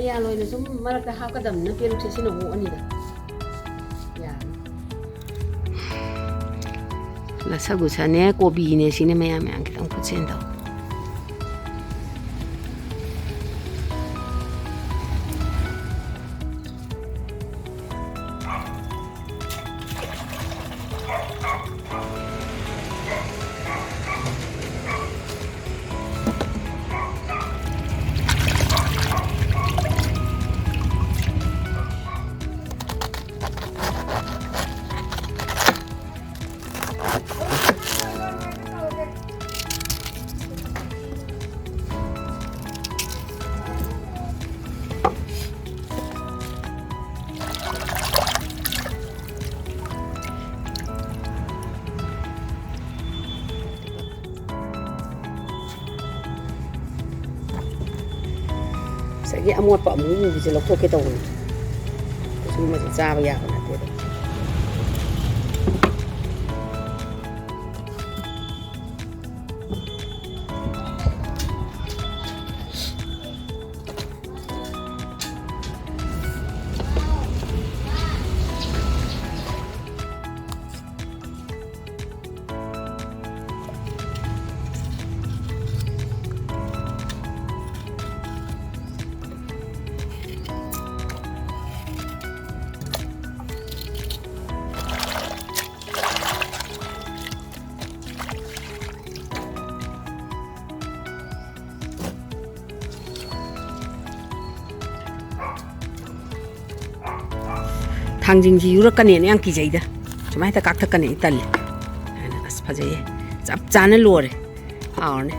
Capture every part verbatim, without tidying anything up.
ꯌꯥꯜ ꯑꯣꯏꯅ ꯁꯨꯝ ꯃꯔꯛꯇ ꯍꯥꯞꯀꯗꯕꯅꯤꯅ ꯄꯦꯔꯨꯛꯁꯦ ꯁꯤꯅ ꯑꯣꯛꯑꯅꯤꯗ꯫ ꯌꯥꯔꯅꯤ꯫ ꯂꯁꯒꯨꯁꯅꯦ, ꯀꯣꯕꯤꯅꯦ, ꯁꯤꯅꯦ ꯃꯌꯥꯝ ꯃꯌꯥꯝ ꯈꯤꯇꯪ ꯈꯨꯠꯁꯦꯝ ꯇꯧ꯫ ꯉꯁꯥꯏꯒꯤ ꯑꯃꯣꯠꯄ ꯑꯃꯨꯛ ꯎꯕꯁꯦ ꯂꯧꯊꯣꯛꯀꯦ ꯇꯧꯕꯅꯤ꯫ ꯁꯨꯝꯕꯁꯦ ꯆꯥꯕ ꯌꯥꯕ ꯅꯠꯇꯦꯗ꯫ ꯊꯥꯡꯖꯤꯡꯁꯤ ꯌꯨꯔꯛꯀꯅꯦꯅ ꯌꯥꯝ ꯀꯤꯖꯩꯗ꯫ ꯁꯨꯃꯥꯏꯅ ꯍꯦꯛꯇ ꯀꯥꯛꯊꯛꯀꯅꯤ, ꯑꯩ ꯇꯜꯂꯤ꯫ ꯑꯁ, ꯐꯖꯩꯌꯦ꯫ ꯆꯞ ꯆꯥꯅ ꯂꯣꯏꯔꯦ꯫ ꯍꯥꯎꯔꯅꯤ꯫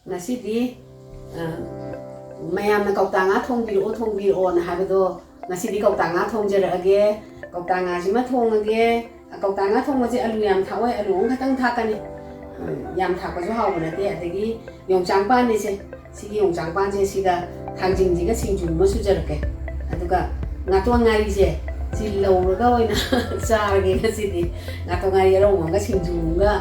ꯉꯁꯤꯗꯤ, ꯑ, ꯃꯌꯥꯝꯅ "ꯀꯧꯇꯥ ꯉꯥ ꯊꯣꯡꯕꯤꯔꯛꯑꯣ, ꯊꯣꯡꯕꯤꯔꯛꯑꯣꯅ" ꯍꯥꯏꯕꯗꯣ, ꯉꯁꯤꯗꯤ ꯀꯧꯇꯥ ꯉꯥ ꯊꯣꯡꯖꯔꯛꯑꯒꯦ꯫ ꯀꯧꯇꯥ ꯉꯥꯁꯤꯃ ꯊꯣꯡꯉꯒꯦ꯫ ꯀꯧꯇꯥ ꯉꯥ ꯊꯣꯡꯕꯁꯦ ꯑꯂꯨ ꯌꯥꯝ ꯊꯥꯛꯑꯣꯏ, ꯑꯂꯨ ꯑꯃꯈꯛꯇꯪ ꯊꯥꯛꯀꯅꯤ꯫ ꯎꯝ, ꯌꯥꯝ ꯊꯥꯛꯄꯁꯨ ꯍꯥꯎꯕ ꯅꯠꯇꯦ꯫ ꯑꯗꯒꯤ ꯌꯣꯡꯆꯥꯛ ꯄꯥꯟꯅꯤꯁꯦ, ꯁꯤꯒꯤ ꯌꯣꯡꯆꯥꯛ ꯄꯥꯟꯁꯦ ꯁꯤꯒ ꯊꯥꯡꯖꯤꯡꯁꯤꯒ ꯁꯤꯡꯖꯨ ꯑꯃ ꯁꯨꯖꯔꯛꯀꯦ꯫ ꯑꯗꯨꯒ ꯉꯥꯇꯣꯟ ꯉꯥꯔꯤꯁꯦ, ꯁꯤ ꯂꯧꯔꯒ ꯑꯣꯏꯅ ꯆꯥꯔꯒꯦ ꯉꯁꯤꯗꯤ꯫ ꯉꯥꯇꯣꯛ ꯉꯥꯔꯤ ꯑꯔꯧꯕ ꯑꯃꯒ ꯁꯤꯡꯖꯨ ꯑꯃꯒ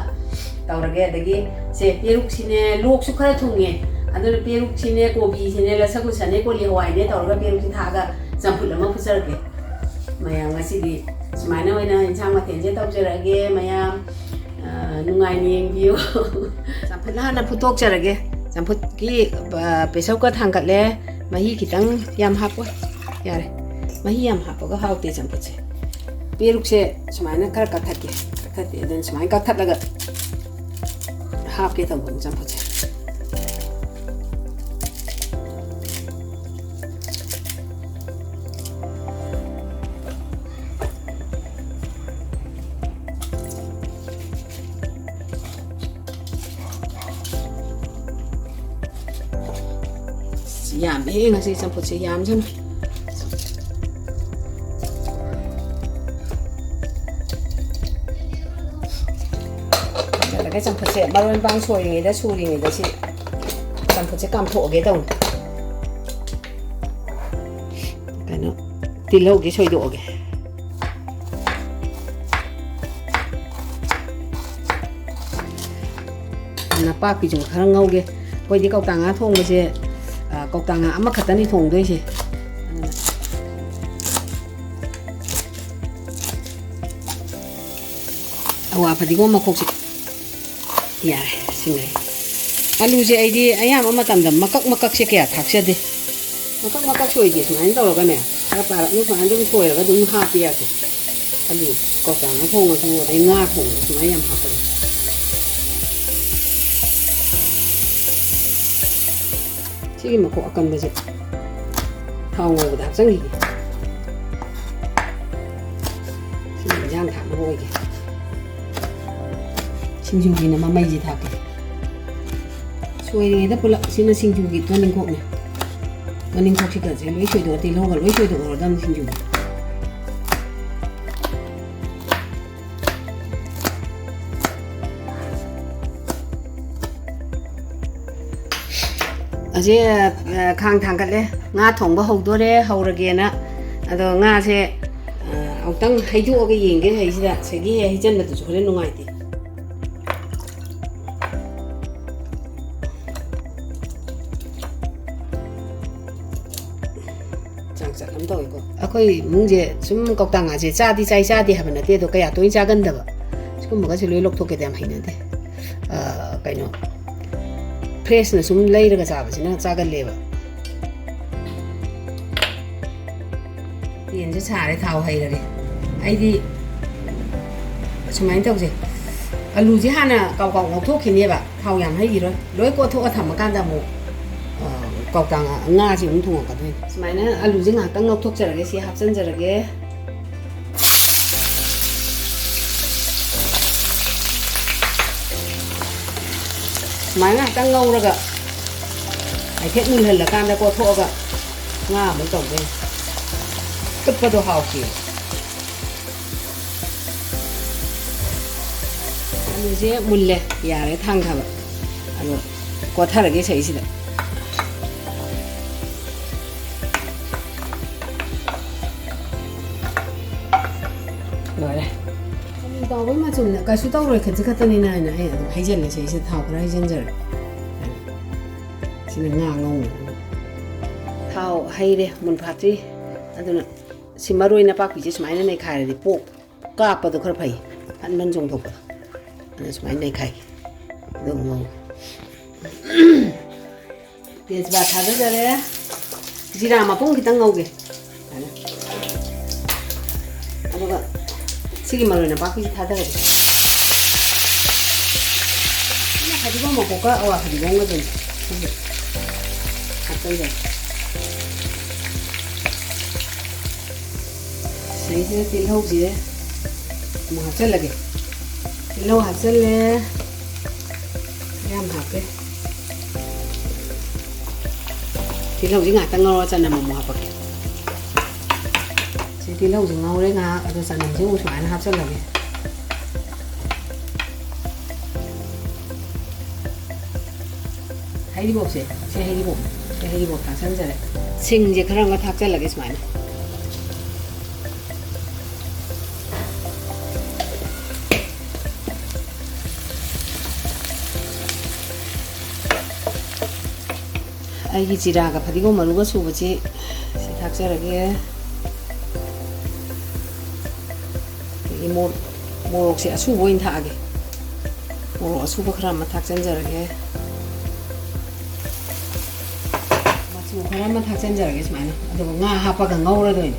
ꯇꯧꯔꯒꯦ꯫ ꯑꯗꯒꯤ ꯁꯦ, ꯄꯦꯔꯨꯛꯁꯤꯅꯦ, ꯂꯣꯛꯁꯨ ꯈꯔ ꯊꯨꯡꯉꯦ, ꯑꯗꯨꯅ ꯄꯦꯔꯨꯛꯁꯤꯅꯦ, ꯀꯣꯕꯤꯁꯤꯅꯦ, ꯂꯁꯛ ꯂꯨꯁꯅꯦ, ꯀꯣꯂꯤ ꯍꯋꯥꯏꯅꯦ ꯇꯧꯔꯒ ꯄꯦꯔꯨꯛꯁꯤ ꯊꯥꯛꯑꯒ ꯆꯝꯐꯨꯠ ꯑꯃ ꯐꯨꯠꯆꯔꯒꯦ꯫ ꯃꯌꯥꯝ ꯉꯁꯤꯗꯤ ꯁꯨꯃꯥꯏꯅ ꯑꯣꯏꯅ ꯏꯟꯁꯥꯡ ꯃꯊꯦꯜꯁꯦ ꯇꯧꯖꯔꯛꯑꯒꯦ꯫ ꯃꯌꯥꯝ, ꯑ, ꯅꯨꯡꯉꯥꯏꯅ ꯌꯦꯡꯕꯤꯌꯨ꯫ ꯆꯝꯐꯨꯠ ꯍꯥꯟꯅ ꯐꯨꯠꯇꯣꯛꯆꯔꯒꯦ꯫ ꯆꯝꯐꯨꯠꯀꯤ, ꯑ, pressure cooker ꯊꯥꯡꯒꯠꯂꯦ꯫ ꯃꯍꯤ ꯈꯤꯇꯪ ꯌꯥꯝ ꯍꯥꯞꯄꯣꯏ꯫ ꯌꯥꯔꯦ꯫ ꯃꯍꯤ ꯌꯥꯝ ꯍꯥꯞꯄꯒ ꯍꯥꯎꯇꯦ ꯆꯝꯐꯨꯠꯁꯦ꯫ ꯄꯦꯔꯨꯛꯁꯦ ꯁꯨꯃꯥꯏꯅ ꯈꯔ ꯀꯛꯊꯠꯀꯦ꯫ ꯀꯛꯊꯠꯇꯦ, ꯑꯗꯨꯅ ꯁꯨꯃꯥꯏꯅ ꯀꯛꯊꯠꯂꯒ ꯍꯥꯞꯀꯦ ꯇꯧꯕꯅꯤ ꯆꯝꯐꯨꯠꯁꯦ꯫ ꯌꯥꯝꯃꯦꯍꯦ ꯉꯁꯤ ꯆꯝꯐꯨꯠꯁꯦ, ꯌꯥꯝꯖꯅꯤ꯫ ꯍꯥꯏꯖꯤꯜꯂꯒ ꯆꯝꯐꯨꯠꯁꯦ ꯃꯔꯣꯏ ꯃꯄꯥꯡ ꯁꯣꯏꯔꯤꯉꯩꯗ, ꯁꯨꯔꯤꯉꯩꯗ ꯁꯤ ꯆꯝꯐꯨꯠꯁꯦ ꯀꯥꯝꯊꯣꯛꯑꯒꯦ ꯇꯧꯅꯤ꯫ ꯀꯩꯅꯣ, ꯇꯤꯜꯍꯧꯗꯤ ꯁꯣꯏꯗꯣꯛꯑꯒꯦ꯫ ꯅꯄꯥꯛꯄꯤꯁꯨ ꯈꯔ ꯉꯧꯒꯦ꯫ ꯑꯩꯈꯣꯏꯗꯤ ꯀꯧꯇꯥ ꯉꯥ ꯊꯣꯡꯕꯁꯦ, ꯑ, ꯀꯧꯇꯥ ꯉꯥ ꯑꯃꯈꯛꯇꯅꯤ ꯊꯣꯡꯗꯣꯏꯁꯦ꯫ ꯑꯗꯨꯅ ꯑꯋꯥ ꯐꯗꯤꯒꯣꯝ ꯃꯈꯣꯛꯁꯦ ꯌꯥꯔꯦ, ꯁꯤꯡꯉꯩ꯫ ꯑꯂꯨꯁꯦ ꯑꯩꯗꯤ ꯑꯌꯥꯝꯕ ꯃꯇꯝꯗ ꯃꯀꯛ ꯃꯀꯛꯁꯦ ꯀꯌꯥ ꯊꯥꯛꯆꯗꯦ꯫ ꯃꯀꯛ ꯃꯀꯛ ꯁꯣꯏꯗꯦ, ꯁꯨꯃꯥꯏꯅ ꯇꯧꯔꯒꯅꯦ, ꯈꯔ ꯄꯥꯔꯞꯅ ꯁꯨꯃꯥꯏꯅ ꯑꯗꯨꯝ ꯁꯣꯏꯔꯒ ꯑꯗꯨꯝ ꯍꯥꯞꯄ ꯌꯥꯗꯦ꯫ ꯑꯂꯨ ꯀꯧꯇꯥ ꯉꯥ ꯊꯣꯡꯉꯁꯨ, ꯑꯗꯩ ꯉꯥ ꯊꯣꯡꯉꯁꯨ ꯁꯨꯃꯥꯏꯅ ꯌꯥꯝ ꯍꯥꯞꯄꯅꯤ꯫ ꯁꯤꯒꯤ ꯃꯈꯣꯛ ꯑꯀꯟꯕꯁꯦ ꯊꯥꯎ ꯉꯧꯕꯗ ꯍꯥꯞꯆꯤꯟꯈꯤꯒꯦ꯫ ꯁꯤꯅ ꯏꯟꯖꯥꯡ ꯊꯥꯛꯅꯕ ꯑꯣꯏꯒꯦ꯫ ꯁꯤꯡꯖꯨꯒꯤꯅ ꯃꯃꯩꯁꯦ ꯊꯥꯛꯀꯦ꯫ ꯁꯣꯏꯔꯤꯉꯩꯗ ꯄꯨꯂꯞ ꯁꯤꯅ ꯁꯤꯡꯖꯨꯒꯤ ꯃꯅꯤꯡꯈꯣꯛꯅꯦ꯫ ꯃꯅꯤꯡꯈꯣꯛꯁꯤꯒꯁꯦ ꯂꯣꯏ ꯁꯣꯏꯗꯣꯛꯑ, ꯇꯤꯜꯍꯧꯒ ꯂꯣꯏ ꯁꯣꯏꯗꯣꯛꯑꯗꯝꯅꯤ ꯁꯤꯡꯖꯨꯒꯤ꯫ ꯑꯁꯤ, ꯑ, ꯈꯥꯡ ꯊꯥꯡꯒꯠꯂꯦ꯫ ꯉꯥ ꯊꯣꯡꯕ ꯍꯧꯗꯣꯔꯦ, ꯍꯧꯔꯒꯦꯅ꯫ ꯑꯗꯣ ꯉꯥꯁꯦ, ꯑ, ꯑꯃꯨꯛꯇꯪ ꯍꯩꯗꯣꯛꯑꯒ ꯌꯦꯡꯒꯦ꯫ ꯍꯩꯁꯤꯗ ꯁꯤꯒꯤ ꯍꯩꯖꯟꯕꯗꯨꯁꯨ ꯍꯣꯔꯦꯟ ꯅꯨꯡꯉꯥꯏꯇꯦ꯫ ꯆꯥꯛ ꯆꯥꯛ ꯑꯃ ꯇꯧꯋꯤꯀꯣ꯫ ꯑꯩꯈꯣꯏ ꯏꯃꯨꯡꯁꯦ ꯁꯨꯝ ꯀꯧꯇꯥ ꯉꯥꯁꯦ ꯆꯥꯗꯤ ꯆꯥꯏ, ꯆꯥꯗꯦ ꯍꯥꯏꯕ ꯅꯠꯇꯦ, ꯑꯗꯣ ꯀꯌꯥ ꯇꯣꯏꯅ ꯆꯥꯒꯟꯗꯕ꯫ ꯁꯤꯒꯨꯝꯕꯒꯁꯦ ꯂꯣꯏ ꯂꯧꯊꯣꯛꯀꯦꯗꯤ ꯌꯥꯝ ꯍꯩꯅꯗꯦ꯫ ꯑ, ꯀꯩꯅꯣ, ꯐ꯭ꯔꯦꯁꯅ ꯁꯨꯝ ꯂꯩꯔꯒ ꯆꯥꯕꯁꯤꯅ ꯆꯥꯒꯜꯂꯦꯕ꯫ ꯌꯦꯟꯁꯦ ꯁꯥꯔꯦ, ꯊꯥꯎ ꯍꯩꯔꯒꯦ꯫ ꯑꯩꯗꯤ ꯁꯨꯃꯥꯏꯅ ꯇꯧꯁꯦ, ꯑꯂꯨꯁꯦ ꯍꯥꯟꯅ ꯀꯥꯎ ꯀꯥꯎ ꯉꯧꯊꯣꯛꯈꯤꯅꯦꯕ, ꯊꯥꯎ ꯌꯥꯝ ꯍꯩꯈꯤꯔꯣꯏ꯫ ꯂꯣꯏ ꯀꯣꯠꯊꯣꯛꯑ ꯊꯝꯃꯀꯥꯟꯗ ꯑꯃꯨꯛ, ꯑ, ꯀꯥꯎꯇꯥ ꯉꯥ, ꯉꯥꯁꯦ ꯑꯃꯨꯛ ꯊꯣꯡꯉꯛꯀꯗꯣꯏꯅꯦ꯫ ꯁꯨꯃꯥꯏꯅ ꯑꯂꯨꯁꯦ ꯉꯥꯏꯍꯥꯛꯇꯪ ꯉꯧꯊꯣꯛꯆꯔꯒꯦ, ꯁꯤ ꯍꯥꯞꯆꯤꯟꯖꯔꯒꯦ꯫ ꯁꯨꯃꯥꯏꯅ ꯉꯥꯏꯍꯥꯛꯇꯪ ꯉꯧꯔꯒ ꯍꯥꯏꯐꯦꯠ ꯃꯨꯜꯍꯜꯂꯀꯥꯟꯗ ꯀꯣꯠꯊꯣꯛꯑꯒ ꯉꯥ ꯑꯃꯨꯛ ꯇꯧꯗꯣꯏꯅꯦ꯫ ꯐꯨꯠꯄꯗꯣ ꯍꯥꯎꯇꯦ꯫ ꯑꯂꯨꯁꯦ ꯃꯨꯜꯂꯦ, ꯌꯥꯔꯦ ꯊꯥꯡꯊꯕ꯫ ꯑꯗꯣ ꯀꯣꯠꯊꯔꯒꯦ ꯁꯤꯁꯤꯗ꯫ ꯂꯣꯏꯔꯦ꯫ ꯑꯂꯨ ꯇꯥꯎꯕꯩ ꯃꯆꯨꯝꯅ ꯀꯩꯁꯨ ꯇꯧꯔꯣꯏ, ꯈꯖꯤꯛ ꯈꯛꯇꯅꯤꯅ ꯍꯥꯏꯅ ꯑꯩ ꯑꯗꯨꯝ ꯍꯩꯖꯤꯜꯂꯦ ꯁꯤꯁꯤꯗ, ꯊꯥꯎ ꯈꯔ ꯍꯩꯖꯤꯟꯖꯔꯦ꯫ ꯁꯤꯅ ꯉꯥ ꯉꯧꯅꯕ꯫ ꯊꯥꯎ ꯍꯩꯔꯦ, ꯃꯨꯟ ꯐꯥꯠꯇ꯭ꯔꯤ꯫ ꯑꯗꯨꯅ ꯁꯤ ꯃꯔꯣꯏ ꯅꯄꯥꯛꯄꯤꯁꯦ ꯁꯨꯃꯥꯏꯅ ꯅꯩꯈꯥꯏꯔꯗꯤ ꯄꯣꯛ ꯀꯥꯞꯄꯗꯣ ꯈꯔ ꯐꯩ, ꯐꯟ ꯐꯟ ꯆꯣꯡꯊꯣꯛꯄꯗꯣ꯫ ꯑꯗꯨꯅ ꯁꯨꯃꯥꯏꯅ ꯅꯩꯈꯥꯏꯒꯦ꯫ ꯑꯗꯨꯒ ꯉꯧꯒꯦ꯫ ꯇꯦꯖꯄꯥꯠ ꯊꯥꯗꯖꯔꯦ꯫ ꯖꯤꯔꯥ ꯃꯄꯨꯝ ꯈꯤꯇꯪ ꯉꯧꯒꯦ꯫ ꯁꯨꯃꯥꯏꯅ꯫ ꯑꯗꯨꯒ ꯁꯤꯒꯤ ꯃꯔꯣꯏ ꯅꯄꯥꯛꯄꯤꯁꯤ ꯊꯥꯗꯔꯒꯦ꯫ ꯁꯤꯅ ꯐꯗꯤꯒꯣꯝ ꯃꯀꯣꯛꯀ ꯑꯋꯥ ꯐꯗꯤꯒꯣꯝꯒꯗꯨꯅꯤ꯫ ꯁꯤꯁꯦ ꯍꯥꯞꯆꯤꯟꯖꯔꯦ꯫ ꯁꯤꯗꯩꯁꯤꯗ ꯇꯤꯜꯍꯧꯁꯦ ꯑꯃꯨꯛ ꯍꯥꯞꯆꯤꯜꯂꯒꯦ꯫ ꯇꯤꯜꯍꯧ ꯍꯥꯞꯆꯤꯜꯂꯦ꯫ ꯌꯥꯝ ꯍꯥꯞꯄꯦ꯫ ꯇꯤꯜꯍꯧꯁꯤ ꯉꯥꯛꯇꯪ ꯉꯧꯔꯒ ꯆꯅꯝ ꯑꯃꯨꯛ ꯍꯥꯞꯄꯛꯀꯦ꯫ ꯁꯤ ꯇꯤꯜꯍꯧꯁꯤ ꯉꯧꯔꯦ ꯉꯥꯏꯍꯥꯛ, ꯑꯗꯣ ꯆꯅꯝꯁꯤ ꯑꯃꯨꯛ ꯁꯨꯃꯥꯏꯅ ꯍꯥꯞꯆꯤꯜꯂꯒꯦ꯫ ꯍꯩꯔꯤꯕꯣꯞꯁꯦ, ꯁꯤ ꯍꯩꯔꯤꯕꯣꯞ, ꯁꯤ ꯍꯩꯔꯤꯕꯣꯞ ꯊꯥꯛꯆꯟꯖꯔꯦ꯫ ꯁꯤꯡꯁꯦ ꯈꯔ ꯑꯃ ꯊꯥꯛꯆꯜꯂꯒꯦ ꯁꯨꯃꯥꯏꯅ꯫ ꯑꯩꯒꯤ ꯖꯤꯔꯥꯒ ꯐꯗꯤꯒꯣꯝ ꯃꯔꯨꯒ ꯁꯨꯕꯁꯤ ꯁꯤ ꯊꯥꯛꯆꯔꯒꯦ꯫ ꯑꯗꯒꯤ ꯃꯣ-, ꯃꯣꯔꯣꯛꯁꯦ ꯑꯁꯨꯕ ꯑꯣꯏꯅ ꯊꯥꯛꯑꯒꯦ꯫ ꯃꯣꯔꯣꯛ ꯑꯁꯨꯕ ꯈꯔ ꯑꯃ ꯊꯥꯛꯆꯟꯖꯔꯒꯦ꯫ ꯃꯆꯨ ꯈꯔ ꯑꯃ ꯊꯥꯛꯆꯟꯖꯔꯒꯦ ꯁꯨꯃꯥꯏꯅ꯫ ꯑꯗꯨꯒ ꯉꯥ ꯍꯥꯞꯄꯒ ꯉꯧꯔꯗꯣꯏꯅꯦ꯫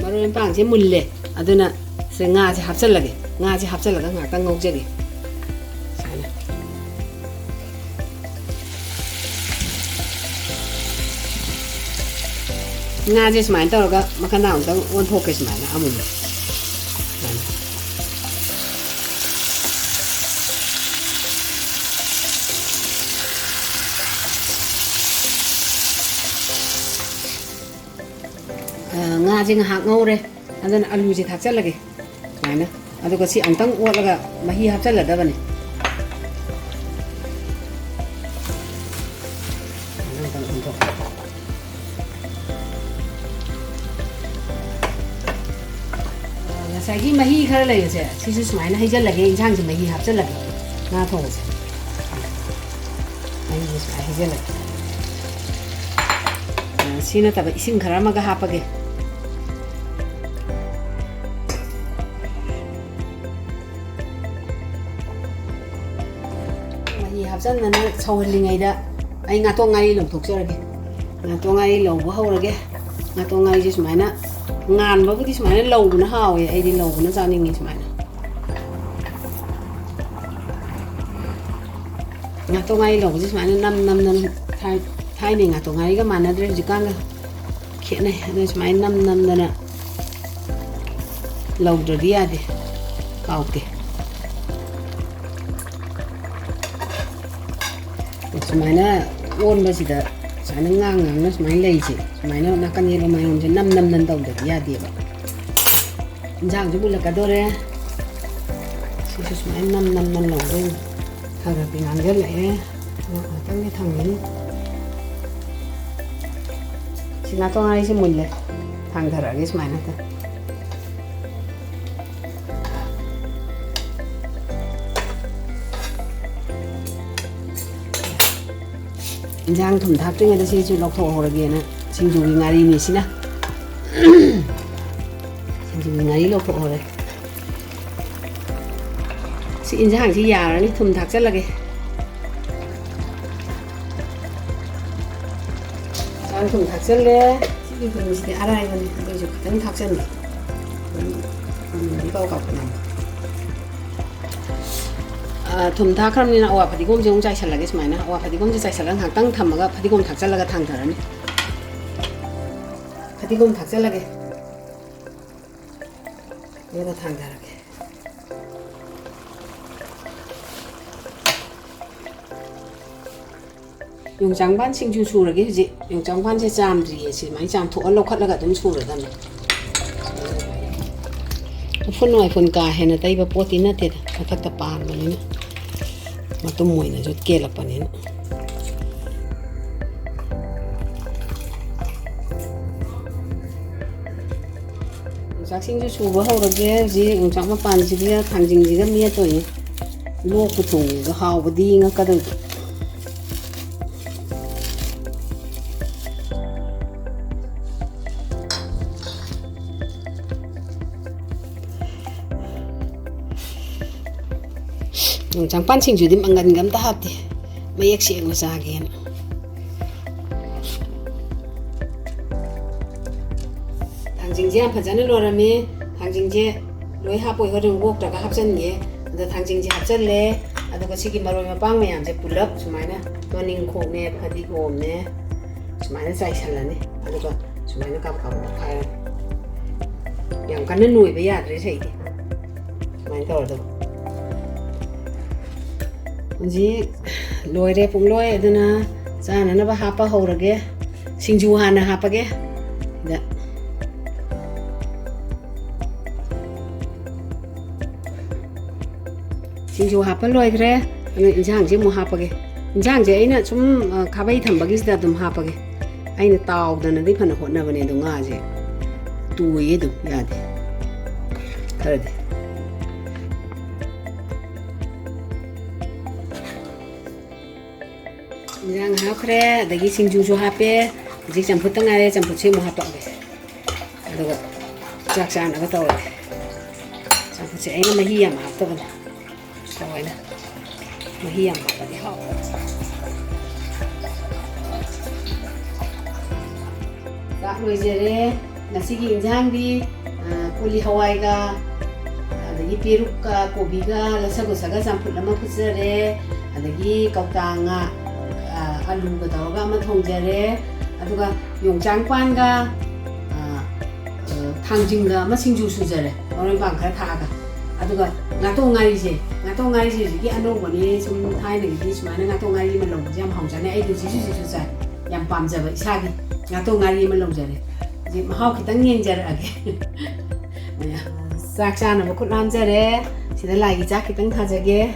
ꯃꯔꯣꯏ ꯃꯄꯥꯡꯁꯦ ꯃꯨꯜꯂꯦ꯫ ꯑꯗꯨꯅ ꯁꯤ ꯉꯥꯁꯦ ꯍꯥꯞꯆꯜꯂꯒꯦ꯫ ꯉꯥꯁꯦ ꯍꯥꯞꯆꯜꯂꯒ ꯉꯥꯏꯍꯥꯛꯇꯪ ꯉꯧꯖꯒꯦ꯫ ꯁꯨꯃꯥꯏꯅ꯫ ꯉꯥꯁꯦ ꯁꯨꯃꯥꯏꯅ ꯇꯧꯔꯒ ꯃꯈꯟ ꯑꯃꯨꯛꯇꯪ ꯑꯣꯟꯊꯣꯛꯀꯦ ꯁꯨꯃꯥꯏꯅ ꯑꯃꯨꯛ꯫ ꯑ, ꯉꯥꯁꯦ ꯉꯥꯏꯍꯥꯛ ꯉꯧꯔꯦ꯫ ꯑꯗꯨꯅ ꯑꯂꯨꯁꯦ ꯊꯥꯛꯆꯜꯂꯒꯦ ꯁꯨꯃꯥꯏꯅ꯫ ꯑꯗꯨꯒ ꯁꯤ ꯑꯃꯨꯛꯇꯪ ꯑꯣꯠꯂꯒ ꯃꯍꯤ ꯍꯥꯞꯆꯜꯂꯗꯕꯅꯦ꯫ ꯑꯃꯨꯛꯇꯪ ꯑꯣꯟꯊꯣꯛ-, ꯑ, ꯉꯁꯥꯏꯒꯤ ꯃꯍꯤ ꯈꯔ ꯂꯩꯕꯁꯦ ꯁꯤꯁꯨ ꯁꯨꯃꯥꯏꯅ ꯍꯩꯖꯜꯂꯒꯦ, ꯏꯟꯁꯥꯡꯁꯦ ꯃꯍꯤ ꯍꯥꯞꯆꯜꯂꯒꯦ ꯉꯥ ꯊꯣꯡꯕꯁꯦ꯫ ꯑꯩꯁꯦ ꯁꯨꯃꯥꯏꯅ ꯍꯩꯖꯤꯜꯂꯒꯦ꯫ ꯑ, ꯁꯤ ꯅꯠꯇꯕ ꯏꯁꯤꯡ ꯈꯔ ꯑꯃꯒ ꯍꯥꯞꯄꯒꯦ꯫ ꯃꯍꯤ ꯍꯥꯞꯆꯟꯗꯅ ꯁꯧꯍꯜꯂꯤꯉꯩꯗ ꯑꯩ ꯉꯥꯇꯣꯡ ꯉꯥꯔꯤ ꯂꯧꯊꯣꯛꯆꯔꯒꯦ꯫ ꯉꯥꯇꯣꯡ ꯉꯥꯔꯤ ꯂꯧꯕ ꯍꯧꯔꯒꯦ꯫ ꯉꯥꯇꯣꯡ ꯉꯥꯔꯤꯁꯦ ꯁꯨꯃꯥꯏꯅ ꯉꯥꯟꯕꯕꯨꯗꯤ ꯁꯨꯃꯥꯏꯅ ꯂꯧꯕꯅ ꯍꯥꯎꯋꯦ꯫ ꯑꯩꯗꯤ ꯂꯧꯕꯅ ꯆꯥꯅꯤꯡꯉꯤ ꯁꯨꯃꯥꯏꯅ꯫ ꯉꯥꯇꯣꯡ ꯉꯥꯔꯤ ꯂꯧꯕꯁꯦ ꯁꯨꯃꯥꯏꯅ ꯅꯝ ꯅꯝ ꯅꯝ ꯊꯥꯏ-, ꯊꯥꯏꯅꯩ ꯉꯥꯇꯣꯡ ꯉꯥꯔꯤꯒ ꯃꯥꯟꯅꯗ꯭ꯔꯦ ꯍꯧꯖꯤꯛꯀꯥꯟꯒ꯫ ꯈꯦꯠꯅꯩ꯫ ꯑꯗꯨꯅ ꯁꯨꯃꯥꯏꯅ ꯅꯝ ꯅꯝꯗꯅ ꯂꯧꯗ꯭ꯔꯗꯤ ꯌꯥꯗꯦ꯫ ꯀꯥꯎꯇꯦ꯫ ꯁꯨꯃꯥꯏꯅ ꯑꯣꯟꯕꯁꯤꯗ ꯁꯨꯃꯥꯏꯅ ꯉꯥꯡ ꯉꯥꯡꯅ ꯁꯨꯃꯥꯏꯅ ꯂꯩꯁꯦ꯫ ꯁꯨꯃꯥꯏꯅ ꯅꯥꯀꯟ ꯌꯦꯠꯂꯣꯝ ꯃꯥꯏꯔꯣꯝꯁꯦ ꯅꯝ ꯅꯝ ꯅꯝ ꯇꯧꯗꯗꯤ ꯌꯥꯗꯦꯕ꯫ ꯏꯟꯁꯥꯡꯁꯨ ꯃꯨꯜꯂꯛꯀꯗꯣꯔꯦ꯫ ꯁꯤꯁꯨ ꯁꯨꯃꯥꯏꯅ ꯅꯝ ꯅꯝ ꯅꯝ ꯂꯧꯗꯣꯏꯅꯤ꯫ ꯈꯔ ꯈꯔꯗꯤ ꯉꯥꯡꯁꯤꯜꯂꯛꯑꯦ꯫ ꯑꯗꯣ ꯉꯥꯛꯇꯪꯗꯤ ꯊꯝꯒꯅꯤ꯫ ꯁꯤ ꯉꯥꯇꯣꯡ ꯉꯥꯔꯤꯁꯦ ꯃꯨꯜꯂꯦ꯫ ꯊꯥꯡꯊꯔꯛꯑꯒꯦ ꯁꯨꯃꯥꯏꯅ ꯍꯦꯛꯇ꯫ ꯏꯟꯖꯥꯡ ꯊꯨꯝ ꯊꯥꯛꯇ꯭ꯔꯤꯉꯩꯗ ꯁꯤꯁꯨ ꯂꯧꯊꯣꯛꯍꯧꯔꯒꯦꯅ ꯁꯤꯡꯖꯨꯒꯤ ꯉꯥꯔꯤꯅꯤ ꯁꯤꯅ꯫ ꯁꯤꯡꯖꯨꯒꯤ ꯉꯥꯔꯤ ꯂꯧꯊꯣꯛꯍꯧꯔꯦ꯫ ꯁꯤ ꯏꯟꯖꯥꯡꯁꯤ ꯌꯥꯔꯅꯤ, ꯊꯨꯝ ꯊꯥꯛꯆꯜꯂꯒꯦ꯫ ꯏꯟꯖꯥꯡ ꯊꯨꯝ ꯊꯥꯛꯆꯜꯂꯦ꯫ ꯁꯤꯒꯤ ꯊꯨꯝꯁꯤꯗꯤ ꯑꯔꯥꯏꯕꯅꯤ, ꯑꯗꯨꯏꯁꯨ ꯈꯤꯇꯪ ꯊꯥꯛꯆꯟꯕ꯫ ꯊꯨꯝ, ꯊꯨꯝꯗꯤ ꯀꯥꯎ ꯀꯥꯎꯊꯣꯛꯑꯦ꯫ ꯑ, ꯊꯨꯝ ꯊꯥꯛꯈ꯭ꯔꯕꯅꯤꯅ ꯑꯋꯥ ꯐꯗꯤꯒꯣꯝꯁꯦ ꯑꯃꯨꯛ ꯆꯥꯏꯁꯜꯂꯒꯦ ꯁꯨꯃꯥꯏꯅ꯫ ꯑꯋꯥ ꯐꯗꯤꯒꯣꯝꯁꯦ ꯆꯥꯏꯁꯜꯂꯒ ꯉꯥꯏꯍꯥꯛꯇꯪ ꯊꯝꯃꯒ ꯐꯗꯤꯒꯣꯝ ꯊꯥꯛꯆꯜꯂꯒ ꯊꯥꯡꯊꯔꯅꯤ꯫ ꯐꯗꯤꯒꯣꯝ ꯊꯥꯛꯆꯜꯂꯒꯦ꯫ ꯑꯗꯨꯒ ꯊꯥꯡꯊꯔꯒꯦ꯫ ꯌꯣꯡꯆꯥꯛ ꯄꯥꯟ ꯁꯤꯡꯖꯨ ꯁꯨꯔꯒꯦ ꯍꯧꯖꯤꯛ꯫ ꯌꯣꯡꯆꯥꯛ ꯄꯥꯟꯁꯦ ꯆꯥꯝꯗ꯭ꯔꯤꯌꯦ, ꯁꯨꯃꯥꯏꯅ ꯆꯥꯝꯊꯣꯛꯑ ꯂꯧꯈꯠꯂꯒ ꯑꯗꯨꯝ ꯁꯨꯔꯗꯝꯅꯦ꯫ ꯎꯐꯨꯟ ꯋꯥꯏꯐꯨꯟ ꯀꯥ ꯍꯦꯟꯅ ꯇꯩꯕ ꯄꯣꯠꯇꯤ ꯅꯠꯇꯦꯗ, ꯃꯊꯛꯇ ꯄꯥꯟꯕꯅꯤꯅ꯫ ꯃꯇꯨꯝ ꯑꯣꯏꯅꯁꯨ ꯀꯦꯜꯂꯛꯄꯅꯤꯅ꯫ ꯌꯣꯡꯆꯥꯛꯁꯤꯡꯁꯨ ꯁꯨꯕ ꯍꯧꯔꯒꯦ꯫ ꯍꯧꯖꯤꯛ ꯌꯣꯡꯆꯥꯛ ꯃꯄꯥꯟꯁꯤꯒ ꯊꯥꯡꯖꯤꯡꯁꯤꯒ ꯃꯦꯠꯇꯣꯏꯅꯦ꯫ ꯂꯣꯛꯄꯨ ꯊꯨꯡꯉꯦꯗ, ꯍꯥꯎꯕꯗꯤ ꯉꯛꯀꯗꯣꯏꯗꯣ꯫ ꯌꯣꯡꯆꯥꯛ ꯄꯥꯟꯁꯤꯡꯁꯤꯗꯤ ꯃꯪꯒꯟꯒ ꯑꯝꯇ ꯍꯥꯞꯇꯦ, ꯃꯌꯦꯛ ꯁꯦꯡꯅ ꯆꯥꯒꯦꯅ꯫ ꯊꯥꯡꯖꯤꯡꯁꯦ ꯌꯥꯝ ꯐꯖꯅ ꯂꯣꯏꯔꯝꯃꯦ꯫ ꯊꯥꯡꯖꯤꯡꯁꯦ ꯂꯣꯏ ꯍꯥꯞꯄꯣꯏ, ꯍꯣꯔꯦꯟ ꯑꯣꯛꯇ꯭ꯔꯒ ꯍꯥꯞꯆꯤꯟꯒꯦ꯫ ꯑꯗ ꯊꯥꯡꯖꯤꯡꯁꯦ ꯍꯥꯞꯆꯜꯂꯦ꯫ ꯑꯗꯨꯒ ꯁꯤꯒꯤ ꯃꯔꯣꯏ ꯃꯄꯥꯡ ꯃꯌꯥꯝꯁꯦ ꯄꯨꯂꯞ ꯁꯨꯃꯥꯏꯅ, ꯇꯣꯅꯤꯡꯈꯣꯛꯅꯦ, ꯐꯗꯤꯒꯣꯝꯅꯦ, ꯁꯨꯃꯥꯏꯅ ꯆꯥꯏꯁꯜꯂꯅꯤ꯫ ꯑꯗꯨꯒ ꯁꯨꯃꯥꯏꯅ ꯀꯥꯞ ꯀꯥꯞ ꯑꯣꯠꯈꯥꯏꯔꯅꯤ꯫ ꯌꯥꯝ ꯀꯟꯅ ꯅꯣꯏꯕ ꯌꯥꯗ꯭ꯔꯦ ꯁꯤꯗꯤ꯫ ꯁꯨꯃꯥꯏꯅ ꯇꯧꯔꯗꯕ꯫ ꯍꯧꯖꯤꯛ ꯂꯣꯏꯔꯦ ꯄꯨꯡꯂꯣꯏ꯫ ꯑꯗꯨꯅ ꯆꯥꯅꯅꯕ ꯍꯥꯞꯄ ꯍꯧꯔꯒꯦ꯫ ꯁꯤꯡꯖꯨ ꯍꯥꯟꯅ ꯍꯥꯞꯄꯒꯦ꯫ ꯁꯤꯗ ꯁꯤꯡꯖꯨ ꯍꯥꯞꯄ ꯂꯣꯏꯈ꯭ꯔꯦ꯫ ꯑꯗꯨ ꯏꯟꯁꯥꯡꯁꯦ ꯑꯃꯨꯛ ꯍꯥꯞꯄꯒꯦ꯫ ꯏꯟꯁꯥꯡꯁꯦ ꯑꯩꯅ ꯁꯨꯝ, ꯑ, ꯈꯥꯕꯩ ꯊꯝꯕꯒꯤꯁꯤꯗ ꯑꯗꯨꯝ ꯍꯥꯞꯄꯒꯦ꯫ ꯑꯩꯅ ꯇꯥꯎꯗꯅꯗꯤ ꯐꯅ ꯍꯣꯠꯅꯕꯅꯦ, ꯑꯗꯣ ꯉꯥꯁꯦ ꯇꯣꯏꯌꯦ ꯑꯗꯨꯝ, ꯌꯥꯗꯦ ꯈꯔꯗꯤ꯫ ꯏꯟꯖꯥꯡ ꯍꯥꯞꯈ꯭ꯔꯦ, ꯑꯗꯒꯤ ꯁꯤꯡꯖꯨꯁꯨ ꯍꯥꯞꯄꯦ꯫ ꯍꯧꯖꯤꯛ ꯆꯝꯐꯨꯠꯇ ꯉꯥꯏꯔꯦ, ꯆꯝꯐꯨꯠꯁꯦ ꯑꯃꯨꯛ ꯍꯥꯞꯄꯛꯑꯒꯦ꯫ ꯑꯗꯨꯒ ꯆꯥꯛ ꯆꯥꯅꯕ ꯇꯧꯔꯒꯦ꯫ ꯆꯝꯐꯨꯠꯁꯦ ꯑꯩꯅ ꯃꯍꯤ ꯌꯥꯝ ꯍꯥꯞꯇꯕꯅꯦ꯫ ꯁꯨꯃꯥꯏꯅ ꯃꯍꯤ ꯌꯥꯝ ꯍꯥꯞꯄꯗꯤ ꯍꯥꯎꯕ꯫ ꯆꯥꯛ ꯂꯣꯏꯖꯔꯦ꯫ ꯉꯁꯤꯒꯤ ꯏꯟꯖꯥꯡꯗꯤ, ꯑ, ꯀꯣꯂꯤ ꯍꯋꯥꯏꯒ, ꯑꯗꯒꯤ ꯄꯦꯔꯨꯛꯀ, ꯀꯣꯕꯤꯒ, ꯂꯁꯒꯣꯁꯒ ꯆꯝꯐꯨꯠ ꯑꯃ ꯐꯨꯠꯆꯔꯦ꯫ ꯑꯗꯒꯤ ꯀꯧꯇꯥ ꯉꯥ, ꯑ, ꯑꯂꯨꯒ ꯇꯧꯔꯒ ꯑꯃ ꯊꯣꯡꯖꯔꯦ꯫ ꯑꯗꯨꯒ ꯌꯣꯡꯆꯥꯡ ꯄꯥꯟꯒ, ꯑ, ꯑ, ꯊꯥꯡꯖꯤꯡꯒ ꯑꯃ ꯁꯤꯡꯖꯨ ꯁꯨꯖꯔꯦ, ꯃꯔꯣꯏ ꯃꯄꯥꯡ ꯈꯔ ꯊꯥꯛꯑꯒ꯫ ꯑꯗꯨꯒ ꯉꯥꯇꯣꯛ ꯉꯥꯔꯤꯁꯦ, ꯉꯥꯇꯣꯛ ꯉꯥꯔꯤꯁꯦ ꯍꯧꯖꯤꯛꯀꯤ ꯑꯅꯧꯕꯅꯦ, ꯁꯨꯝ ꯊꯥꯏꯅꯒꯤꯗꯤ ꯁꯨꯃꯥꯏꯅ ꯉꯥꯇꯣꯛ ꯉꯥꯔꯤ ꯑꯃ ꯂꯧꯕꯁꯦ ꯌꯥꯝ ꯍꯥꯎꯖꯥꯠꯅꯤ꯫ ꯑꯩꯗꯤ ꯍꯧꯖꯤꯛꯁꯨ ꯍꯧꯖꯤꯛꯁꯨ ꯆꯥꯏ, ꯌꯥꯝ ꯄꯥꯝꯖꯕ ꯏꯁꯥꯒꯤ ꯉꯥꯇꯣꯛ ꯉꯥꯔꯤ ꯑꯃ ꯂꯧꯖꯔꯦ꯫ ꯍꯧꯖꯤꯛ ꯃꯍꯥꯎ ꯈꯤꯇꯪ ꯌꯦꯡꯖꯔꯛꯑꯒꯦ꯫ ꯆꯥꯛ ꯆꯥꯅꯕ ꯈꯨꯠ ꯍꯥꯝꯖꯔꯦ꯫ ꯁꯤꯗ ꯂꯥꯏꯒꯤ ꯆꯥꯛ ꯈꯤꯇꯪ ꯊꯥꯖꯒꯦ꯫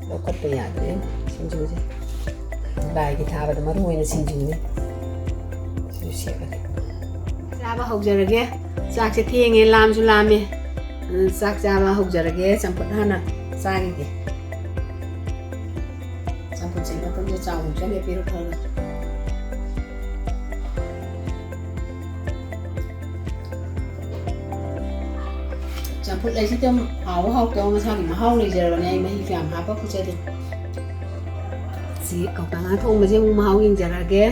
ꯂꯧꯈꯠꯄ ꯌꯥꯗ꯭ꯔꯦ ꯁꯤꯡꯖꯨꯁꯦ꯫ ꯂꯥꯏꯒꯤ ꯊꯥꯕꯗ ꯃꯔꯨ ꯑꯣꯏꯅ ꯁꯤꯡꯖꯨꯅꯤ꯫ ꯁꯤꯁꯨ ꯁꯦꯠꯂꯒꯦ꯫ ꯆꯥꯕ ꯍꯧꯖꯔꯒꯦ꯫ ꯆꯥꯛꯁꯦ ꯊꯦꯡꯉꯦ, ꯂꯥꯝꯁꯨ ꯂꯥꯝꯃꯦ꯫ ꯑꯗꯨꯅ ꯆꯥꯛ ꯆꯥꯕ ꯍꯧꯖꯔꯒꯦ꯫ ꯆꯝꯐꯨꯠ ꯍꯥꯟꯅ ꯆꯥꯈꯤꯒꯦ꯫ ꯆꯝꯐꯨꯠꯁꯦ ꯃꯇꯝꯁꯦ ꯆꯥꯎꯅ ꯆꯪꯉꯦ, ꯄꯦꯔꯨꯛ ꯈꯔꯒ꯫ ꯆꯝꯐꯨꯠ ꯍꯥꯏꯁꯤꯗꯤ ꯑꯗꯨꯝ ꯍꯥꯎꯕ ꯍꯥꯎꯇꯕ ꯃꯁꯥꯒꯤ ꯃꯍꯥꯎ ꯂꯩꯖꯔꯕꯅꯦ꯫ ꯑꯩ ꯃꯍꯤ ꯀꯌꯥꯝ ꯍꯥꯞꯄ ꯐꯨꯠꯆꯗꯦ꯫ ꯁꯤ ꯀꯧꯇꯥ ꯉꯥ ꯊꯣꯡꯕꯁꯦ ꯑꯃꯨꯛ ꯃꯍꯥꯎ ꯌꯦꯡꯖꯔꯛꯑꯒꯦ꯫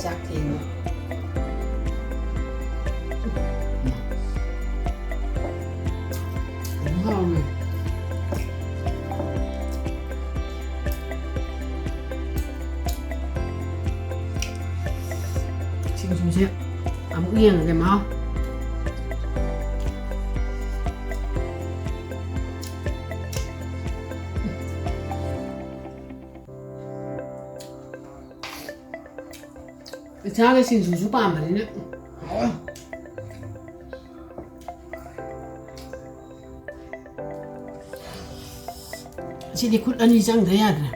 ꯆꯥꯛ ꯊꯦꯡꯉꯦ꯫ ꯌꯥꯝ ꯍꯥꯎꯋꯦ꯫ ꯁꯤꯡꯖꯨꯁꯦ ꯑꯃꯨꯛ ꯌꯦꯡꯉꯒꯦ ꯃꯍꯥꯎ꯫ ꯏꯁꯥꯒꯤ ꯁꯤꯡꯖꯨꯁꯨ ꯄꯥꯝꯕꯅꯤꯅ꯫ ꯁꯤꯗꯤ ꯈꯨꯠ ꯑꯅꯤ ꯆꯪꯗ ꯌꯥꯗ꯭ꯔꯦ꯫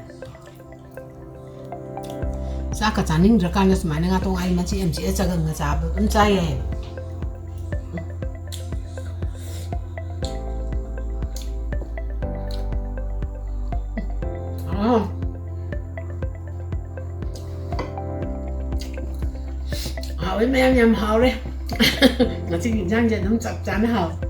ꯆꯥꯛꯀ ꯆꯥꯅꯤꯡꯗ꯭ꯔꯀꯥꯟꯗ ꯁꯨꯃꯥꯏꯅ ꯉꯥꯇꯣꯡ ꯉꯥꯔꯤ ꯃꯆꯦꯠ ꯑꯃ ꯆꯦꯠꯂ ꯆꯒꯪꯒ ꯆꯥꯕ ꯑꯗꯨꯝ ꯆꯥ ꯌꯥꯏꯌꯦꯕ꯫ ꯑꯥ꯫ ꯍꯥꯎꯋꯦ ꯃꯌꯥꯝ, ꯌꯥꯝ ꯍꯥꯎꯔꯦ꯫ ꯉꯁꯤꯒꯤ ꯏꯟꯖꯥꯡꯁꯦ ꯑꯗꯨꯝ ꯆꯞ ꯆꯥꯅ ꯍꯥꯎꯋꯦ꯫